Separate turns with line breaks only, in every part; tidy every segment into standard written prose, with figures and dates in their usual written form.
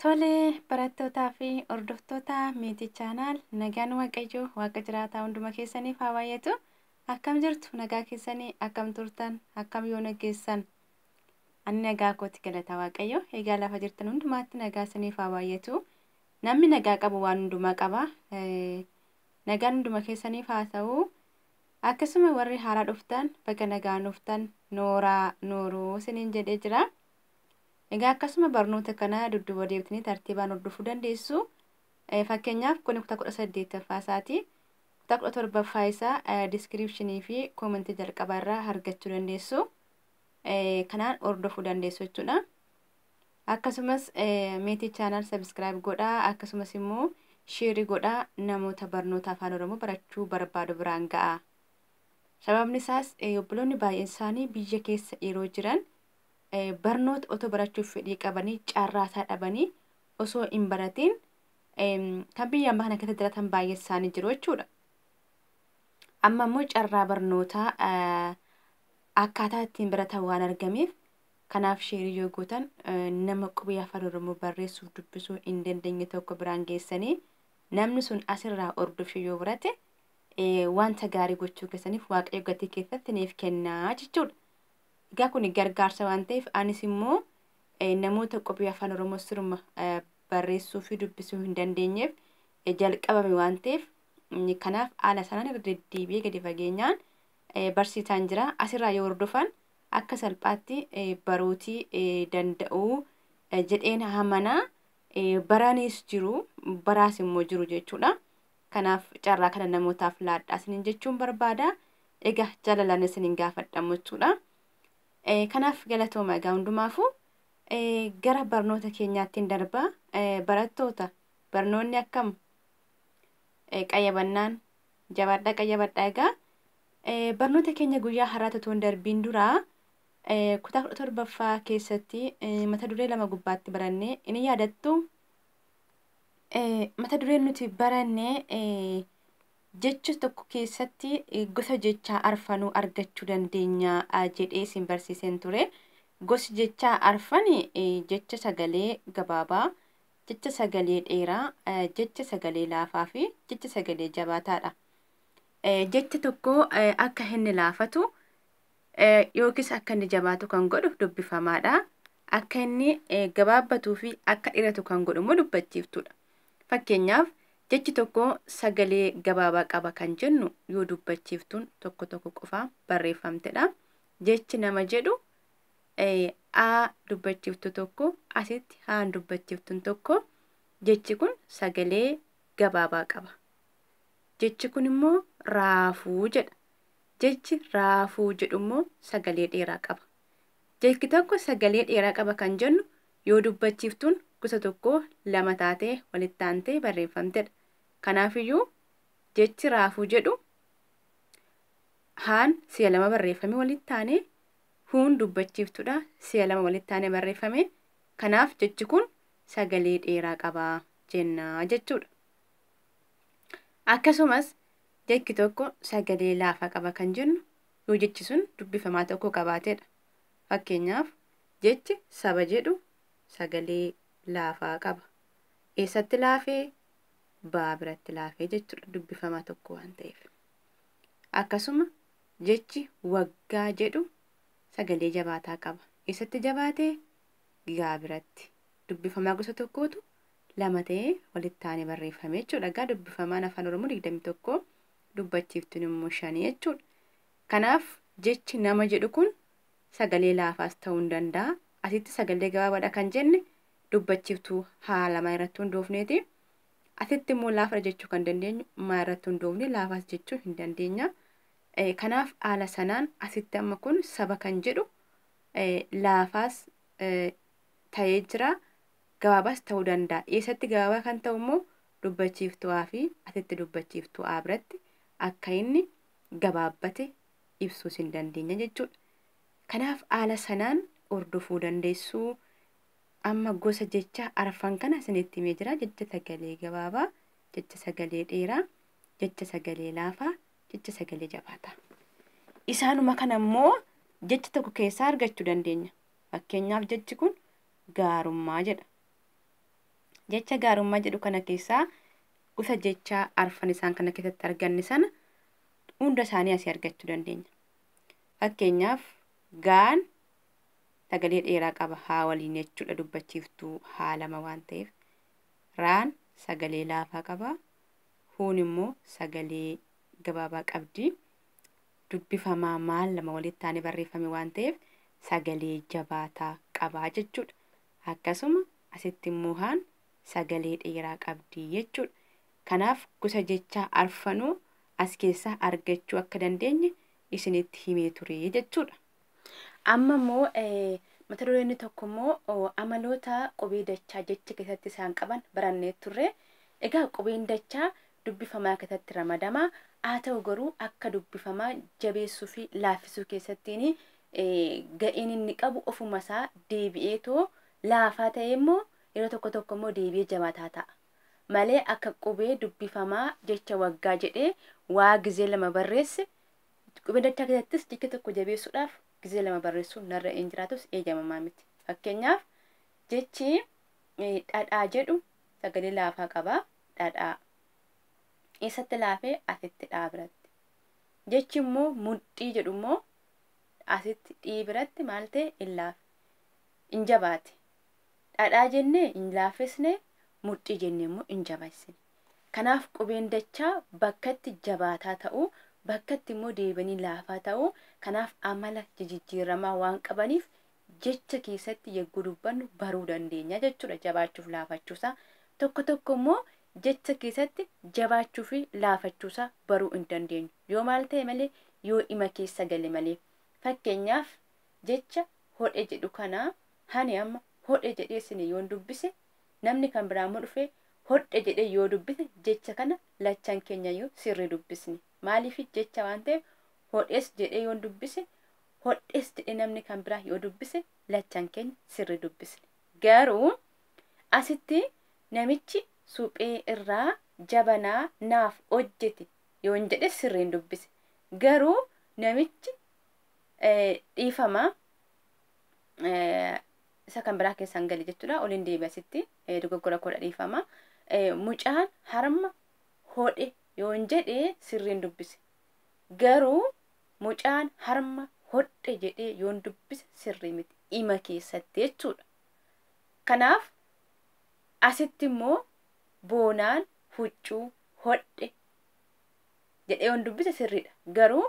Tole barattootaa fi hordoftoota Meetii Channel, nagaan Waaqayyoo Waaqa jiraataa hunduma keessaniif haa baay'atu. Akkam jirtu? Nagaa keessanii? Akkam turtan? Akkam yoo nageessan? Ani nagaa kooti, galata Waaqayyo. Egaa lafa jirtan hundumaatti nagaa isiniif haa baay'atu. Namni nagaa qabu waan hundumaa qaba. Nagaan hunduma keessaniif haa ta'u. Akkasuma warri haaraa dhuftan, baga nagaan dhuftan, nooraa nooruu isiniin jedhee jira. Egaa akkasuma barnoota kana dudduuba deebitanii tartiibaan hordofuu dandeessu. Fakkeenyaaf kun kutaa 18ffaa isaati. Kutaa 17ffaa isaa description fi comment jalqabaa irraa argachuu dandeessu. Kanaan hordofuu dandeessu jechuudha. Akkasumas Meetii Channel subscribe godhaa, akkasumas immoo share godhaa, namoota barnoota Afaan Oromoo barachuu barbaadu biraan ga'a. Sababni isaas obboloonni baay'een isaanii biyya keessa yeroo jiran barnoota otoo barachuuf fedhii qabanii carraasaa dhabanii osoo hin baratiin kan biyya ammaa kana keessa jiraatan baay'ee isaanii jiru jechuudha. Amma immoo carraa barnootaa akkaataa ittiin baratan waan argameef, kanaaf share yoo gootan nama qubee Afaan Oromoo barreessuuf dubbisuu hin dandeenye tokko biraan geessanii, namni sun asirraa hordofee yoo barate wanta gaarii gochuu keessaniif Waaqayyo gatii keessatti neef kennaa jechuudha. Egaa kun gargaarsa waan ta'eef, anis immoo namoota qubee Afaan Oromoo siruma barreessuu fi dubbisuu hin dandeenyeef jalqabame waan ta'eef, kanaaf haala sanaan irra deddeebi'ee gadi fageenyaan barsiisaan jira. Asirraa yoo hordofan akka salphaatti baruutii danda'u jedheen amanaa. Baranis jiru, baraas immoo jiru jechuudha. Kanaaf carraa kana namootaaf laadhaa isiniin jechuun barbaada. Egaa jaalalaan isiniin gaafadhamu jechuudha. Kanaaf galatooma. Egaa hundumaafuu gara barnoota keenyaatti darba. Barattoota, barnoonni akkam? Qayyabannaan jabaadhaa, qayyabadhaa. Egaa barnoota keenya guyyaa har'aatti otoo hin darbiin duraa, kutaa 17ffaa keessatti mata duree lama gubbaatti barannee inni yaadattu. Mata dureen nuti baranne jecha tokko keessatti gosa jechaa arfanuu argachuu dandeenya jedhee isin barsiiseen ture. Gosi jechaa arfan jecha sagalee gabaabaa, jecha sagalee dheeraa, jecha sagalee laafaa fi jecha sagalee jabaataadha. Jecha tokko akka inni laafatu yookiis akka inni jabaatu kan godhu dubbifamaadha. Akka inni gabaabbatuu fi akka dheeratu kan godhu immoo dubbachiiftuudha. Fakkeenyaaf, jechi tokko sagalee gabaabaa qaba kan jennu yoo dubbachiiftuun tokko tokko qofaa barreeffamtedha. Jechi nama jedhu a dubbachiiftu tokko, asitti haan dubbachiiftuun tokko, jechi kun sagalee gabaabaa qaba. Jechi kun immoo raafuu jedha. Jechi raafuu jedhu immoo sagalee dheeraa qaba. Jechi tokko sagalee dheeraa qaba kan jennu yoo dubbachiiftuun gosa tokko lama taatee walitti aantee barreeffamtedha. Kanaafiyyuu jechi raafuu jedhu haan si'a lama barreeffame walitti aanee, huun dubbachiiftuudha, si'a lama walitti aanee barreeffame. Kanaaf jechi kun sagalee dheeraa qaba jenna jechuudha. Akkasumas jechi tokko sagalee laafaa qaba kan jennu yoo jechi sun dubbifamaa tokko qabaatedha. Fakkeenyaaf, jechi saba jedhu sagalee laafaa qaba. Eessatti laafee? Baa biratti laafee jechuudha, dubbifamaa tokko waan ta'eef. Akkasuma jechi waggaa jedhu sagalee jabaataa qaba. Eessatti jabaatee? Gaa biratti. Dubbifamaa gosa tokkootu lama ta'ee walitti aanee barreeffame jechuudha. Egaa dubbifamaan Afaan Oromoo 21, dubbachiiftuun immoo shanii jechuudha. Kanaaf jechi nama jedhu kun sagalee laafaas ta'uu hin danda'a. Asitti sagalee gabaabaadha kan jenne dubbachiiftuu haa lama irratti hundoofneeti. Asitti immoo laafadha jechuu kan dandeenyu maa irratti hundoofne laafaas jechuu hin dandeenya. Kanaaf haala sanaan asitti amma kun saba kan jedhu laafaas ta'ee jira. Gabaabaas ta'uu danda'a. Eessatti gabaabaa kan ta'u immoo dubbachiiftuu A fi asitti dubbachiiftuu A biratti akka inni gabaabbate ibsuus hin dandeenya jechuudha. Kanaaf haala sanaan hordofuu dandeessuu. Amma gosa jecha arfan kana isinitti himee jira. Jecha sagalee gabaabaa, jecha sagalee dheeraa, jecha sagalee laafaa, jecha sagalee jabaataa. Isaanuma kana immoo jecha tokko keessaa argachuu dandeenya. Fakkeenyaaf, jechi kun gaarummaa jedha. Jecha gaarummaa jedhu kana keessaa gosa jechaa arfan isaan kana keessatti arganne sana hunda isaanii asii argachuu dandeenya. Fakkeenyaaf gaan sagalee dheeraa qaba haa waliin jechuudha dubbachiiftuu haa lama waan ta'eef. Raan sagalee laafaa qaba. Huun immoo sagalee gabaabaa qabdi. Dubbifamaa maal lama walitti taanee barreeffame waan ta'eef sagalee jabaataa qabaa jechuudha. Akkasuma asitti immoo haan sagalee dheeraa qabdi jechuudha. Kanaaf gosa jechaa arfanuu as keessaa argachuu akka dandeenye isinitti himee ture jechuudha. Amma immoo mata dureen inni tokko immoo amaloota qubee dachaa jecha keessatti isaan qaban barannee turre. Egaa qubeen dachaa dubbifamaa keessatti ramadama. Haa ta'u garuu akka dubbifamaa jabeessuu fi laaffisuu keessattiin ga'een inni qabu ofuma isaa deebi'eetoo laafaa ta'e immoo yeroo tokko tokko immoo deebi'ee jabaataa ta'a. Malee akka qubee dubbifamaa jecha waggaa jedhee waa gizee lama barreesse qubee dachaa keessattis jecha tokko jabeessuudhaaf gizee lama barreessuun narra hin jiraatus eeyyamamaa miti. Fakkeenyaaf jechi dhadhaa jedhu sagalee laafaa qaba. Dhadhaa. Eessatti laafee? Asitti dhaa biratti. Jechi immoo mudhii jedhu immoo asitti dhii biratti maal ta'e? Hin laafe. Hin jabaate. Dhadhaa jennee hin laaffisne, mudhii jennee immoo hin jabeessine. Kanaaf qubeen dachaa bakkatti jabaataa ta'uu, bakkatti immoo deebi'anii laafaa ta'uu, kanaaf amala jijjiiramaa waan qabaniif jecha keessatti yeroo dubbannu baruu dandeenya jechuudha jabaachuuf laafachuusaa. Tokko tokko immoo jecha keessatti jabaachuu fi laafachuusaa baruu hin dandeenyu. Yoo maal ta'e malee, yoo ima keessa gale malee. Fakkeenyaaf jecha hodhe jedhu kana hani amma hodhe jedhee isin yoon dubbise, namni kan biraa immoo dhufee hodhe jedhee yoo dubbise jecha kana lachan keenya yoo sirrii dubbisne. Maaliif jecha waan ta'eef hodhes jedhee yoon dubbise, hodhes jedhee namni kan biraa yoo dubbise lachan keenya sirrii dubbisne. Garuu asitti namichi suphee irraa jabanaa naaf hojjete yoon jedhe sirriin dubbise. Garuu namichi dhiifama isa kan biraa keessaan gale jechuudha. Oliin deebi'e asitti dogoggora koodha dhiifama. Mucaan harma hodhe yoon jedhe sirriin dubbise. Garuu mucaan harma hodhe jedhee yoon dubbise sirrii miti. Ima keessatti jechuudha. Kanaaf asitti immoo boonaan huccuu hodhe jedhee yoon dubbise sirriidha. Garuu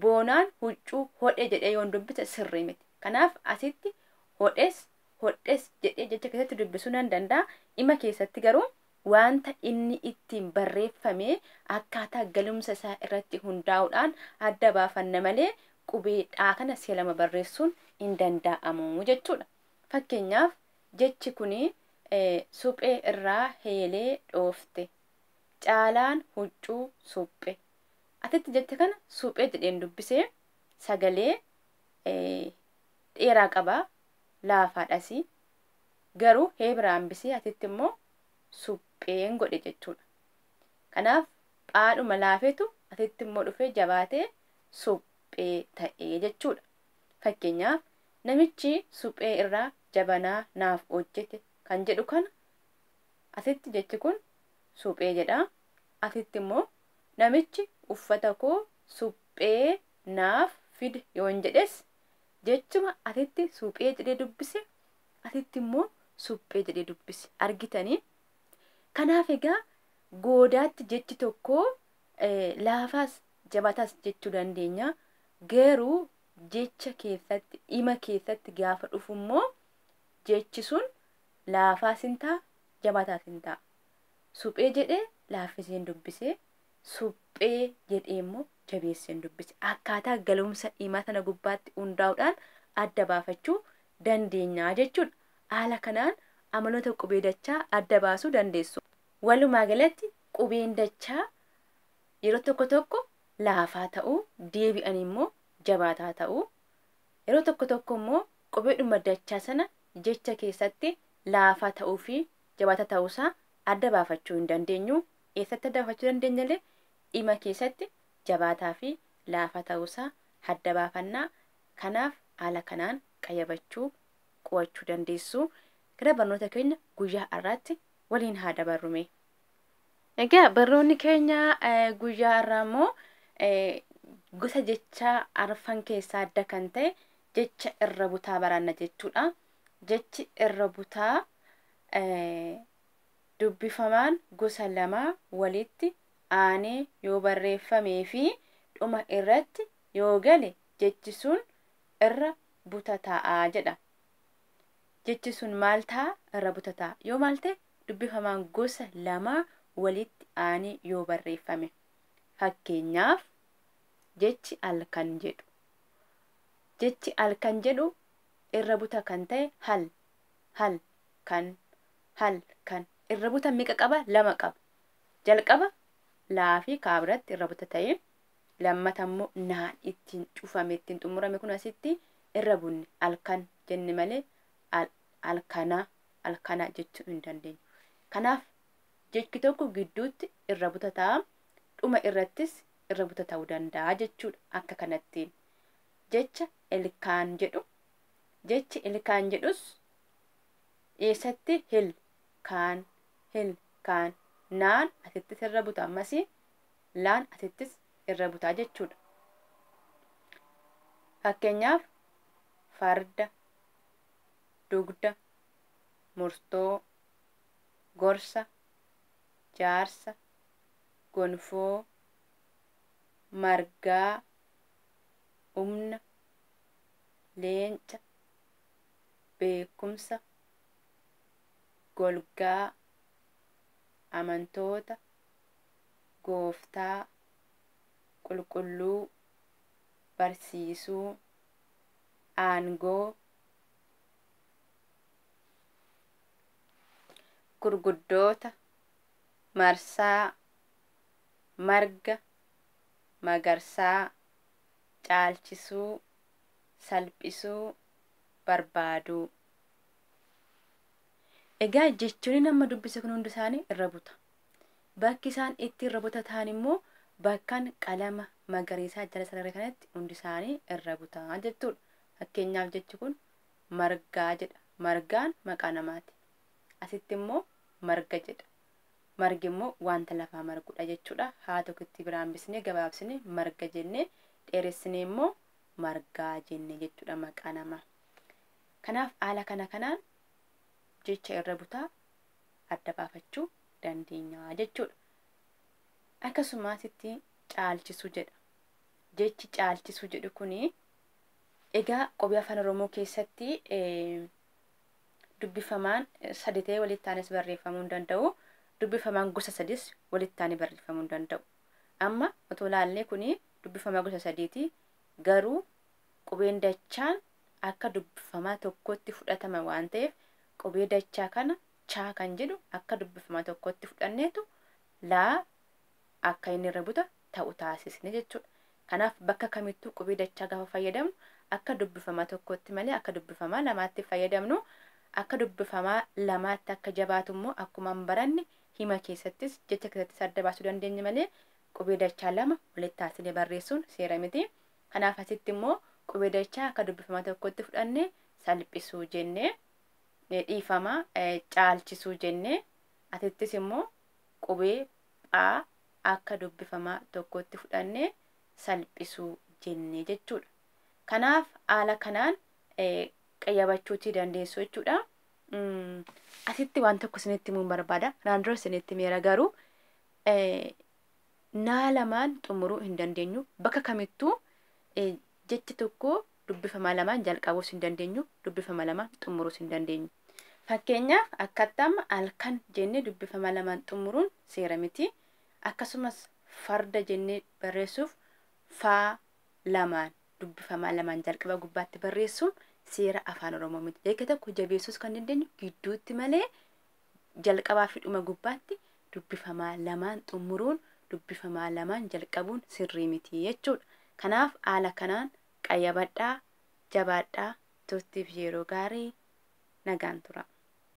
boonaan huccuu hodhe jedhee yoon dubbise sirrii miti. Kanaaf asitti hodhes hodhes jedhee jecha keessatti dubbisuu nan danda'a. Ima keessatti garuu wanta inni ittiin barreeffame akkaataa galumsa isaa irratti hundaa'uudhaan adda baafanna malee qubee dhaa kana si'a lama barreessuun hin danda'amu jechuudha. Fakkeenyaaf jechi kuni suphee irraa heelee dhoofte. Caalaan huccuu suphe. Asitti jecha kana suphee jedheen dubbisee sagalee dheeraa qaba. Laafaadhas. Garuu hee biraa hambisee asitti immoo supheen godhe jechuudha. Kanaaf phaadhuma laafetu asitti immoo dhufee jabaatee suphee ta'ee jechuudha. Fakkeenyaaf namichi suphee irraa jabanaa naaf hojjete kan jedhu kana asitti jechi kun suphee jedha. Asitti immoo namichi uffata koo suphee naaf fide yoon jedhes jechuma asitti suphee jedhee dubbise, asitti immoo suphee jedhee dubbise argitanii. Kanaaf egaa goodaatti jechi tokko laafaas jabaataas jechuu dandeenya. Garuu jecha keessatti dhima keessatti gaafa dhufu immoo jechi sun laafaas hin ta'a, jabaataas hin ta'a. Suphee jedhee laaffiseen dubbise, suphee jedhee immoo jabeesseen dubbise. Akkaataa galumsa dhimaa sana gubbaatti hundaa'uudhaan adda baafachuu dandeenya jechuudha. Haala kanaan amaloota qubee dachaa adda baasuu dandeessu. Walumaa galatti qubeen dachaa yeroo tokko tokko laafaa ta'uu, deebi'an immoo jabaataa ta'uu, yeroo tokko tokko immoo qubeedhuma dachaa sana jecha keessatti laafaa ta'uu fi jabaataa ta'uusaa adda baafachuu hin dandeenyu. Eessatti adda baafachuu dandeenya illee dhima keessatti jabaataa fi laafaa ta'uusaa adda baafannaa. Kanaaf haala kanaan qayyabachuu qo'achuu dandeessu. Gara barnoota keenya guyyaa har'aatti Waliin haa dabarrume. Egaa barnoonni keenya guyyaa har'aa immoo gosa jecha arfan keessaa adda kan ta'e jecha irra butaa baranna jechuudha. Jechi irra butaa dubbifamaan gosa lama walitti aanee yoo barreeffamee fi dhuma irratti yoo gale jechi sun irra buta ta'a jedha. Jechi sun maal ta'a? Irra buta ta'a. Yoo maal ta'e? Dubbifamaan gosa lama walitti aanee yoo barreeffame. Fakkeenyaaf jechi halkan jedhu. Jechi halkan jedhu irra buta kan ta'e hal, hal, kan, hal, kan. Irra buta meeqa qaba? Lama qaba. Jalqaba laa fi kaa biratti irra buta ta'e, lammata immoo naan ittiin cufame ittiin xumurame kun asitti irra bunne halkan jenne malee halkana halkana jechuu hin dandeenyu. Kanaaf jechi tokko gidduutti irra buta ta'a, dhuma irrattis irra buta ta'uu danda'a jechuudha akka kanattiin. Jecha ilkaan jedhu, jechi ilkaan jedhus eessatti hil kaan, hil kaan, naan asittis irra buta, ammas laan asittis irra butaa jechuudha. Fakkeenyaaf farda, dugda, murtoo, gorsa, jaarsa, gonfoo, margaa, humna, leenca, beekumsa, golgaa, amantoota, gooftaa, qulqulluu, barsiisuu, aangoo, gurguddoota, marsaa, marga, magarsaa, caalchisuu, salphisuu, barbaaduu. Egaa jechoonni nama dubbise kun hundi isaanii irra buta. Bakki isaan itti irra buta ta'an immoo bakkan qalama magariisaa jala sarara kanatti hundi isaanii irra buta jechuudha. Fakkeenyaaf jechi kun margaa jedha. Margaan maqaa namaati. Asitti immoo marga jedha. Margi immoo wanta lafaa margudha jechuudha. Haa tokkotti biraan bisnee gabaabsine marga jennee dheeressinee immoo margaa jenne jechuudha maqaa namaa. Kanaaf haala kana kanaan jecha irra butaa adda baafachuu dandeenya jechuudha. Akkasumas asitti caalchisuu jedha. Jechi caalchisuu jedhu kuni egaa qubee afaan Oromoo keessatti dubbifamaan sadi ta'ee walitti aanes barreeffamuu hin danda'u. Dubbifamaan gosa sadis walitti aanee barreeffamuu hin danda'u. Amma otoo ilaallee kuni dubbifamaa gosa sadiiti. Garuu qubeen dachaan akka dubbifamaa tokkotti fudhatama waan ta'eef qubee dachaa kana chaa kan jedhu akka dubbifamaa tokkotti fudhanneetu laa akka inni irra buta ta'u taasisne jechuudha. Kanaaf bakka kamittuu qubee dachaa gaafa fayyadamnu akka dubbifamaa tokkotti malee akka dubbifamaa lamaatti fayyadamnu. Akka dubbifamaa lamaatti akka jabaatu immoo akkuma hin baranne hima keessattis jecha keessattis adda baasuu dandeenya malee qubee dachaa lama walitti taasisnee barreessuun seera miti. Kanaaf asitti immoo qubee dachaa akka dubbifamaa tokkotti fudhanne salphisuu jennee dhiifama caalchisuu jennee asittis immoo qubee phaa akka dubbifamaa tokkotti fudhanne salphisuu jennee jechuudha. Kanaaf haala kanaan qayyabachuutii dandeessu jechuudha. Asitti waan tokko isinitti himuun barbaada. Kanaan dura isinitti himeera garuu naa lamaan xumuruu hin dandeenyu. Bakka kamittuu jechi tokko dubbifamaa lamaan jalqabuus hin dandeenyu, dubbifama lamaan xumuruus hin dandeenyu. Fakkeenyaaf akkatti amma halkan jennee dubbifama lamaan xumuruun seera miti. Akkasumas farda jennee barreessuuf faa lamaan dubbifamaa lamaan jalqaba gubbaatti barreessuun seera afaan Oromoo miti. Jecha tokko jabeessuus kan dandeenyu gidduutti malee jalqabaa fi dhuma gubbaatti dubbifamaa lamaan xumuruun dubbifamaa lamaan jalqabuun sirrii miti jechuudha. Kanaaf haala kanaan qayyabadhaa, jabaadhaa, turtiif yeroo gaarii nagaan tura.